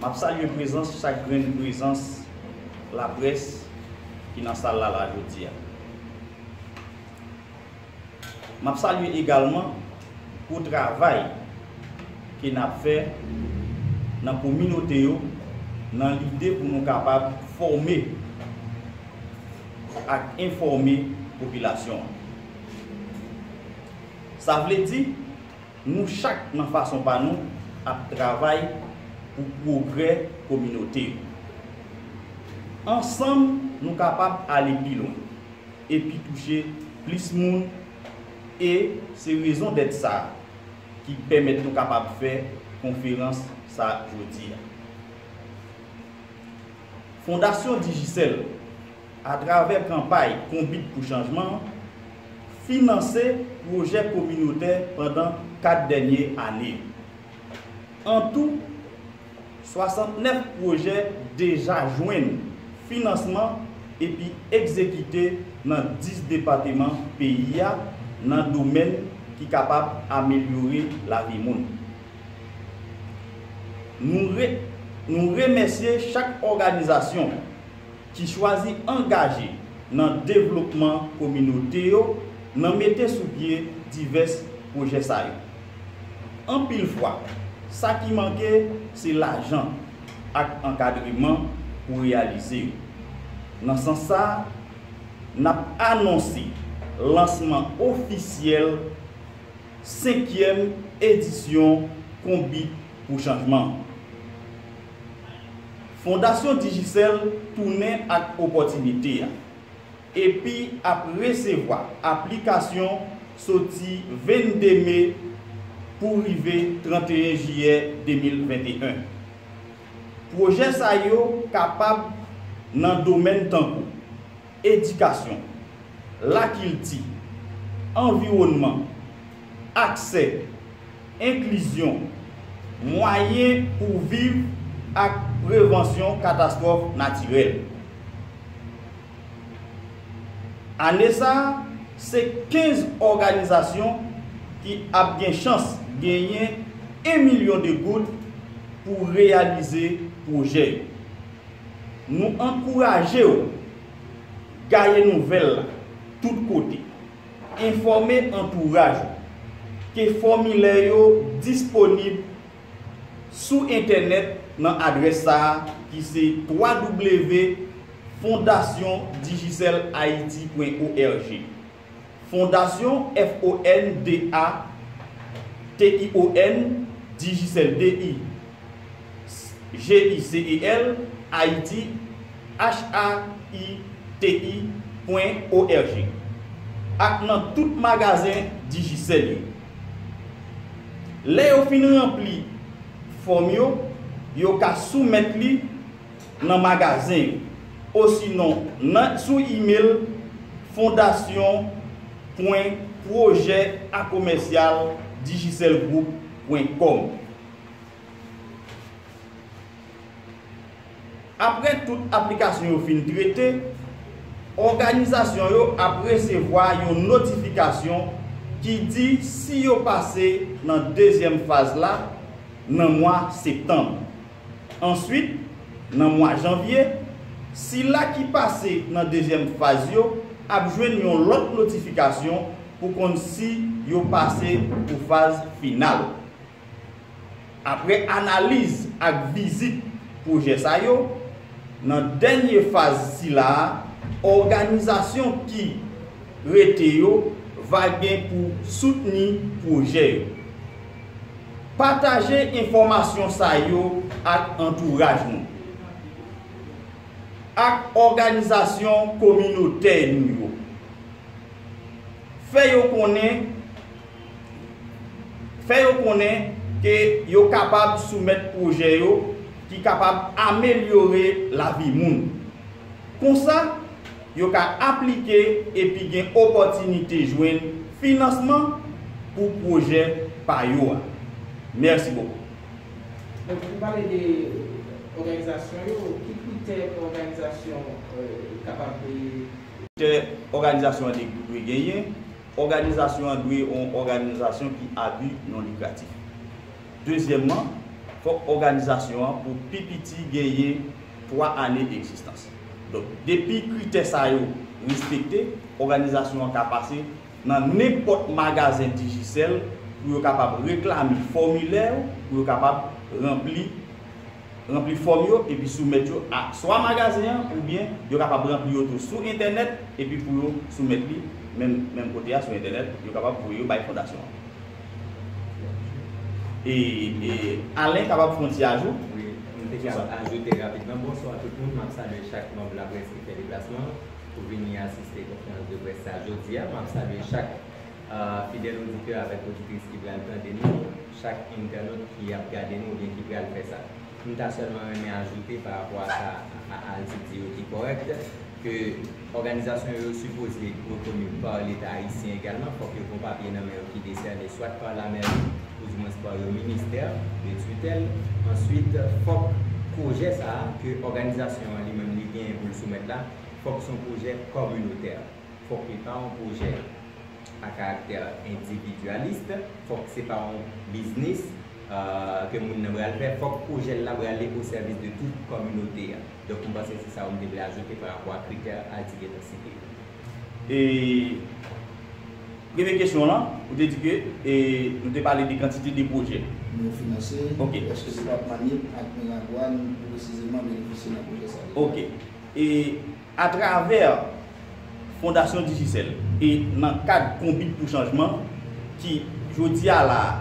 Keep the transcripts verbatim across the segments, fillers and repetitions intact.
M ap salye prezans chak grenn prezans laprès ki nan sal la, la jodi a. M ap salye egalman pou travay ke n ap fè nan kominote yo, nan lide pou nou kapab fòme ak enfòme popilasyon an. Sa vle di, nou chak nan fason pa nou ap travay pou pwogrè kominote yo. Ansanm, nou kapab ale pi lwen epi touche plis moun, e se rezon dèt sa a ki pèmèt nou kapab fè konferans sa jodi a. Fondasyon Digicel, atravè kanpay Konbit pou Chanjman an, finanse pwojè kominotè pandan kat dènye ane yo. Antou, swasantnèf pwojè deja jwenn finansman epi egzekite nan dis depatman peyi a nan domèn ki kapab amelyore lavi moun. Nou re-, nou remèsye chak òganizasyon ki chwazi angaje nan devlopman kominote yo nan mete sou pye divès pwojè sa yo. Anpil fwa, sa ki manke se lajan ak ankadreman pou reyalize yo. Nan sans sa a, n ap anonse lansman ofisyèl senkyèm edisyon Konbit pou Chanjman an. Fondasyon Digicel tounen ak opòtinite a epi ap resevwa aplikasyon soti vennde me pou rive tranteyen jiyè de mil venteyen. Pwojè sa yo kapab nan domèn tankou edikasyon, lakilti, anviwònman, aksè, enklizyon, mwayen pou viv ak prevansyon katastwòf natirèl. Ane sa a, se kenz òganizasyon ki ap gen chans genyen en milyon de goud pou reyalize pwojè yo. Nou ankouraje w gaye nouvèl la tout kote. Enfòme antouraj ou ke fòmilè yo disponib sou entènèt nan adrès sa a ki se twa w fondasyon digicel haiti pwen org. Fondasyon F O N D A T I O N Digicel D I G I C E L Haiti H A I T I pwen org ak nan tout magazen Digicel yo. Lè yo fin ranpli fòm yo, yo ka soumèt li nan magazen yo, osinon nan, sou imèl fondasyon pwen pwojè a komèsyal digicel group pwen com. Apre tout aplikasyon yo fin trete, òganizasyon yo ap resevwa yon notifikasyon ki di si yo pase nan dezyèm faz la nan mwa septanm. Answit, nan mwa janvye, sila ki pase nan dezyèm faz yo ap jwenn yon lòt notifikasyon pou konn si yo pase pou faz final. Apre analiz ak vizit pwojè sa yo, nan dènye faz sila a, òganizasyon ki rete yo va gen pou soutni pwojè yo. Pataje enfòmasyon sa yo ak antouraj nou, ak òganizasyon kominotè nou yo. Fè yo konnen, fè yo konnen ke yo kapab soumèt pwojè yo ki kapab amelyore lavi moun. Konsa, yo ka aplike epi gen opòtinite jwenn finansman pou pwojè pa yo a. Mèsi bokou. Donk, pou pale de òganizasyon yo, ki kritè pou òganizasyon, euh, kapab kritè òganizasyon an dwe genyen? Òganizasyon an dwe yon òganizasyon ki a bi non likratif. Dezyèmman, Fòk òganizasyon an pou pi piti genyen twa ane egzistans. Donk, depi kritè sa yo respekte, òganizasyon an ka pase nan nenpòt magazen Digicel pou yo kapab reklame fòmilè yo, pou yo kapab ranpli, ranpli fòm yo epi soumèt yo a swa magazen an oubyen yo kapab ranpli yo tou sou entènèt epi pou yo soumèt li menm, menm kote a sou entènèt, yo kapab voye yo bay fondasyon an. E, e Alen kapab fè yon ti ajou. Wi, m te ka ajoute rapidman. Bonswa tout moun, m ap salye chak manm laprès ki fè deplasman pou vini asiste konferans de près sa jodi a. M ap salye chak uh, fidèl oditè avèk oditris ki pral tande nou, chak entènot ki ap gade nou oubyen ki pral fè sa. M ta sèlman renmen ajoute pa rapò a sa a Alti di yo ki kòrèk, ke òganizasyon yo sipoze rekoni pa Leta ayisyen egalman, fòk yo gen papye nan men yo ki desène swat pa lameri, oudimwens pa yon ministè de titèl. Answit, fòk pwojè sa a ke òganizasyon an li menm li genyen pou l soumèt la, fòk se yon pwojè kominotè. Fòk li pa yon pwojè a karaktè endividyalis, fòk se pa yon biznis uh, ke moun nan pral fè, fòk pwojè l la prale o sèvis de tout kominote a. Donk, m panse se sa yo m te vle ajoute pa rapò a kritè Alti gentan site yo. E premye kesyon lan, ou te di ke e, nou te pale de kantite de pwojè. Nou finanse, ok, èske depatman Nip ak Miragwàn pwesizeman benefisye nan pwojè sa yo? Ok. E atravè Fondasyon Digicel e nan kad Konbit pou Chanjman ki jodi a la a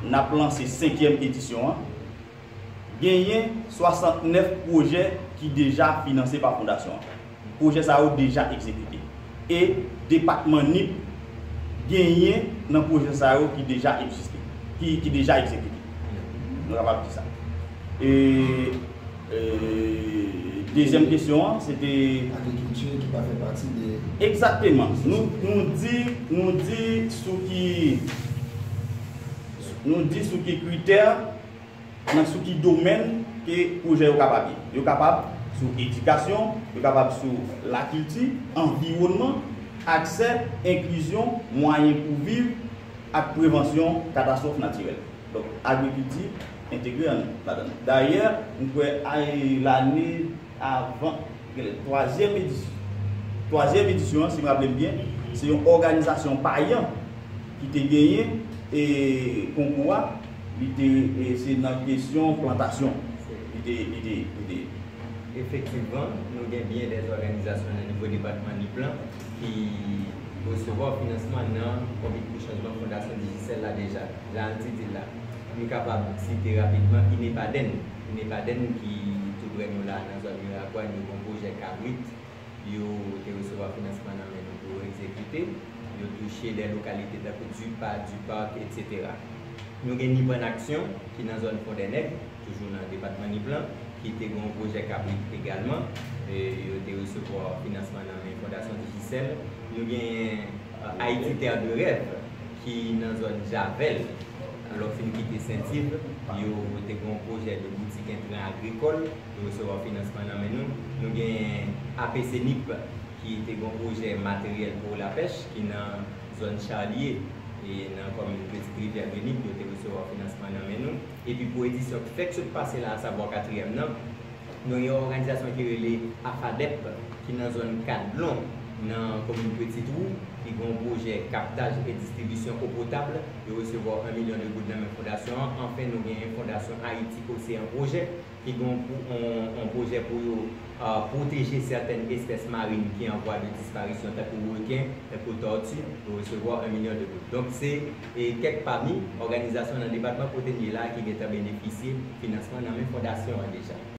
n ap lanse senkyèm edisyon an, genyen swasantnèf pwojè ki deja finanse pa fondasyon an. Pwojè sa yo deja egzekite. E depatman Nip genyen nan pwojè sa yo ki deja egziste, ki, ki deja egzekite. Nou kapab di sa. E, e, dezyèm kesyon an, se te Agrikilti ki pa fè pati de Egzakteman. Nou, nou di, nou di sou ki, nou di sou ki kritè, nan sou ki domèn ke pwojè yo kapab ye. Yo kapab sou edikasyon, yo kapab sou lakilti, anviwònman, aksè, enklizyon, mwayen pou viv, ak prevansyon katastwòf natirèl. Donk, agrikilti entegre an ladan l. Dayè, m kwè a, lane avan, genlè, twazyèm edisyon. Twazyèm edisyon an, si m raple m byen, se yon òganizasyon payan ki te genyen e, konkou a. Li te, e, se nan kesyon plantasyon. Li te, li te, li te. Efektivman, nou gen byen dè òganizasyon nan nivo depatman Nip lan ki resevwa finansman nan Konbit pou Chanjman Fondasyon Digicel la deja. Jan Alti di l la, nou kapab site rapidman Inepaden. Inepaden ki tou prè nou la nan zòn Miragwàn, yo gen yon pwojè kabrit, yo te resevwa finansman nan men nou pou yo egzekite. Yo touche de lokalite tankou Dipa, Dipak, etsetera. Nou gen Nip an Aksyon ki nan zòn Fondènèg, toujou nan depatman Nip lan, ki te gen yon pwojè kabrit egalman. E yo te resevwa finansman nan men Fondasyon Digicel. Nou gen, e, Ayiti Terre de Rêve ki nan zòn Javèl. Lè w fin kite Sentiv, yo te gen yon pwojè de boutik entran agrikòl, yo resevwa finansman nan men nou. Nou gen A P C Nip ki te gen yon pwojè materyèl pou lapèch ki nan zòn Charlier e nan kòmin Petite Rivière de Nip, yo te resevwa finansman nan men nou. Epi pou edisyon ki fèk sot pase la, asavwa katriyèm nan, nou gen yon òganizasyon ki rele AFADEP, ki nan zòn Kad Blon, nan komin Petite Roue, ki gen yon pwojè kaptaj e distribisyon eau potable. Yo resevwa yon milyon de goud nan men fondasyon an. Anfen, nou genyen Fondasyon Ayiti Oseyan Pwojè, ki gen yon, yon, yon pwojè pou yo, a, pwoteje sètèn espès marin ki an vwa de disparisyon, tankou reken, tankou tòti. Yo resevwa yon milyon de goud. Donk, se, e, kèk pami òganizasyon nan depatman kote n ye la a ki gentan benefisye finansman nan men fondasyon an deja.